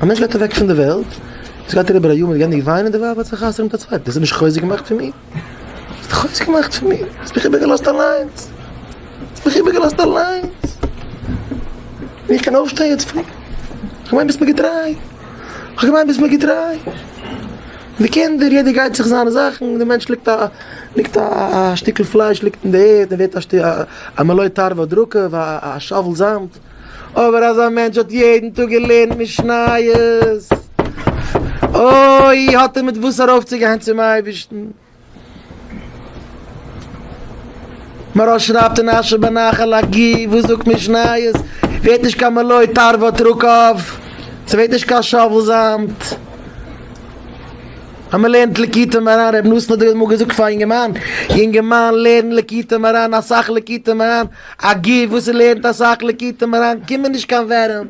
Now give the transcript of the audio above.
א מענטש גייט אוועק פון די וועלט, עס גייט אריבער א יאר מ'האט געענדיגט וויינען, די ווייב האט זיך חתונה מיט א צווייטן, דאס איז נישט חוזק געמאכט פון מיר? האסט חוזק געמאכט פון מיר? האסט מיך איבערגעלאזט אליינס? האסט מיך איבערגעלאזט אליינס? איך קען אויפשטיין יעצט פרי? איך מיין ביסט מיר געטריי, איך האב געמיינט ביסט מיר געטריי. די קינדער, יעדער גייט זיך זיינע זאכן, די מענטש ליגט א ליגט א שטיקל פלייש ליגט אין די ערד און ווערט א מלא תרווה דרקב, א שאוול זאמד. אבער אז א מענטש האט יעדן טאג געלערנט משניות, אוי האט ער מיט וואס ארויפצוגיין צום אייבערשטן. מוהרא"ש שרייבט אין אשר בנחל א ג וואס זאגט משניות, ווערט נישט קיין מלא תרוות רקב, ס'ווערט נישט קיין שאוול זאמד. אז מען לערנט ליקוטי מוהר"ן, רבי נתן האט אמאל געזאגט פאר א יונגערמאן, יונגערמאן לערן ליקוטי מוהר"ן, אסאך ליקוטי מוהר"ן, א גוף וואס לערנט אסאך ליקוטי מוהר"ן קומען נישט קיין ווערים.